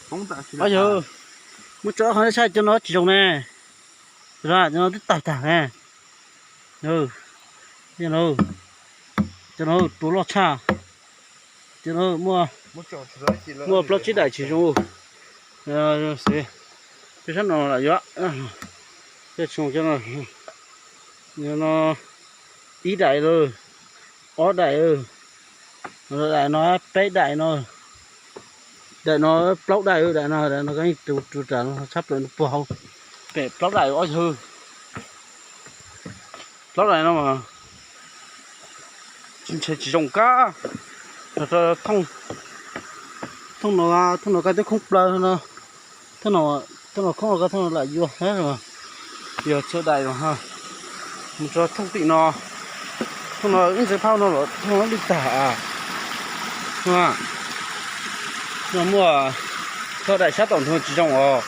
Os yog, muab tso qhov nej saib cov no tsis zoo ne. Cov no twb tawg tag ne. Cov no tua loj tshaj. Cov no muaj plaub tsib daim tsis zoo. Peb sab no lam yuav. Cov no ib daim lawm, ob daim, daim no peb daim no, daim no plaub daim, daim no, daim no koj yeej tus tus tas no tshab plaws no puag hauv pem plaub daim ob yawg. Plaub daim no mas tsis ntshe tsis zoo kab. Thooj no, thooj no koj twb khoob plaws no. Thooj no khoob no koj thooj no lam yuav, yog tshuav daim no ha. Mus tso thooj tim no, thooj no ib ntxeev phauj no los thooj no li tag. No muaj tog daim sab tom ntug tsis zoo os.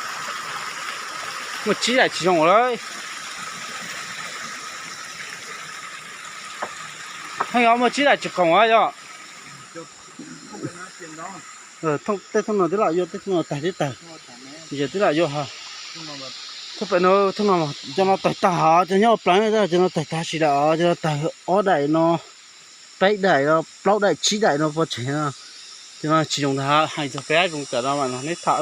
Muaj tsib daim tsis zoo lawm. Thooj no muaj tsib daim tsis khoom yog. Tej thooj no twb lam yuav, tej thooj no tag twb tag. Yog twb lam yuav ha. Thooj pem no, thooj no cov no tawg tag, cov nyob plaws cov no tawg tag sis daim os, cov no tawg ob daim no, peb daim no, plaub daim tsib daim no pov tseg. Cov no tsis zoo ntag, hais txog peb zoo tam no mas no neb tham.